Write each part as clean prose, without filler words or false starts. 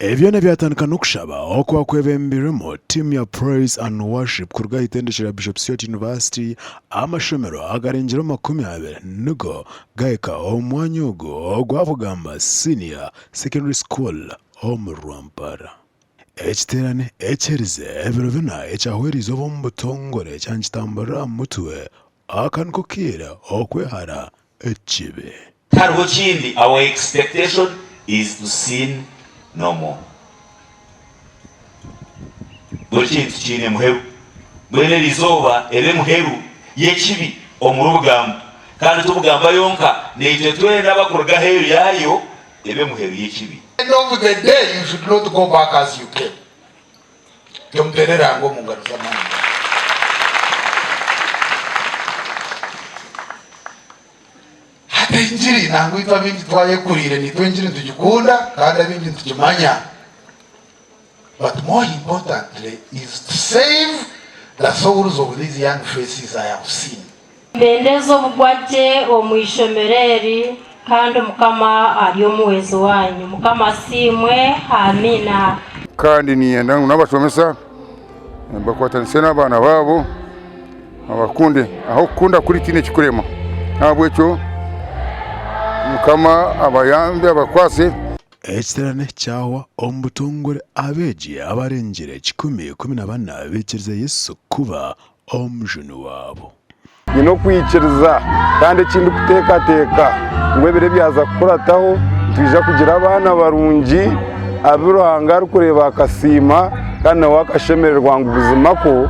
Ebi byona byatandika n'okushaba okuba kwebembirwemu tiimu ya Praise and Worship kuruga aha itendekero rya Bishop Stuart University. Amashomero agarengire omu 20 nigo gahika omu mwanya ogu ogwa Bugamba Senior Secondary School omu Rwampara. Ekiteerane ekiherize ebiro bina ekyahwera eizooba omu butongore kyangitamburira aha mutwe, aka niko kaire okwehara ekibi. Tihariho kindi our expectation is to sin no more. Buri kintu kiine muheru. Mbwenu eri izooba ebe muheru y'ekibi omuri Bugamba. Kandi ti Bugamba yonka, naitwe twena abakuruga aheeru yaayo ebe muheru y'ekibi. End of the day you should not go back as you came. Tomuteere Ruhanga omu ngaro z'amaani gaawe. Hati engiri nangwa itwe abaingi twayekuriire naitwe engiri nitugikunda kandi abaingi nitugimanya but more importantly is to save the souls of these young faces I have seen. Mbendeza obugwagye omu ishomero eri kandi Mukama ari omuhwezi wanyu. Mukama asiimwe. Amiina. Kandi niinyenda ngu n'abashomesa bakwatanise n'abaana baabo babakunde ahabw'okukunda kuri tihaine ekikurema n'ahabw'ekyo Mukama abayambe abakwatse. Ekiterane kyahwa omu butongore abeegi abarengire 114 baikiriza Yesu kuba Omujuni waabo. Nyine okwikiriza kandi eki ndikuteekateeka ngu ebiro ebyaza kukurataho nitwija kugira abaana barungi abu Ruhanga arikureeba akasiima kandi nawe akashemererwa ngu buzima kwo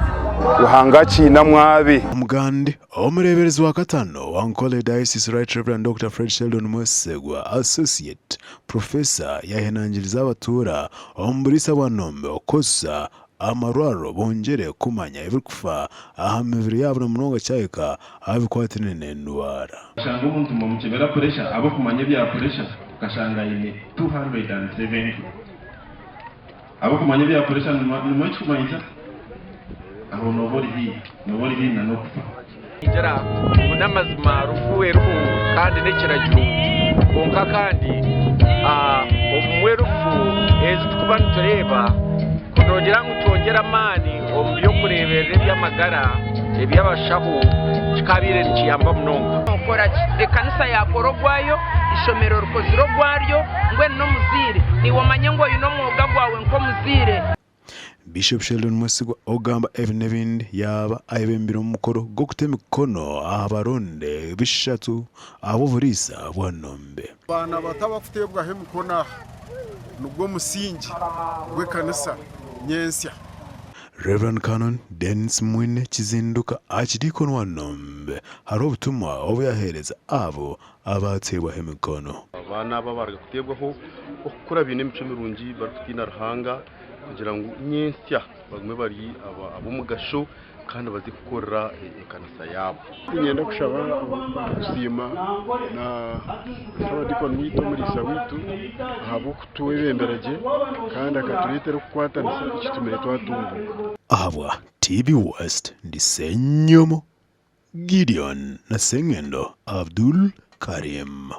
Ruhanga akiinemu abe. Omugandi, Omureeberezi wa kataano wa Ankole Diocese Right Rev Dokita Fred Sheldon Mwesigwa, Associate Professor yahenangiriza abatuura omu buriisa bwa Nombe okukozesa amarwariro bongyere kumanya ebirikufa aha mibiri yaabo na munonga kyahika aha bikwatiraine n'endwara. Okashanga omuntu nibamukyebera puresha ahabw'okumanya ebya puresha okashanga aine 270 ahabw'okumanya ebya puresha nimwo ekikumanyisa aho nooba ori haihi nooba ori haihi nan'okufa. Ningira ngu n'amazima rufu eriho kandi n'ekiragiro kwonka kandi obumwe rufu ezi turikuba nitureeba ku noogira ngu twongyere amaani omu by'okureeberera eby'amagara eby'abashaho kikaabaire nikiyamba munonga. Nookora ki? Ekanisa yaakora ogwayo, eishomero rikozire ogwaryo, mbwenu n'omuzaire naiwe omanye ngu oine omwoga gwawe nk'omuzaire. Bishop Sheldon Mwesigwa ogamba ebi n'ebindi yaaba ayebembire omu mukoro gw'okuta emikono aha baronde bishatu ahabw'oburiisa bwa Nombe. Abaana bato abarikuteebwaho emikono aha nigwo musingi gw'ekanisa nyentsya. Rev. Canon Denis Mwine Kizinduka Archdeacon wa Nombe hariho obutumwa obu yaheereza abo abaateebwaho emikono. Abaana aba abaruga kuteebwaho okukura baine emicwe mirungi barikutiina Ruhanga kugira ngu nyentsya bagume bari ab'omugasho kandi baze kukorera ekanisa yaabo. Niinyenda kushaba kusiima na Saabadiikoni waitu omuriisa waitu ahabw'okutwebembera gye kandi akatureetera okukwatanisa ekitumire twatunguuka. Ahabwa TV West, ndi Ssenyomo Gideon na Ssengendo Abdul Karim.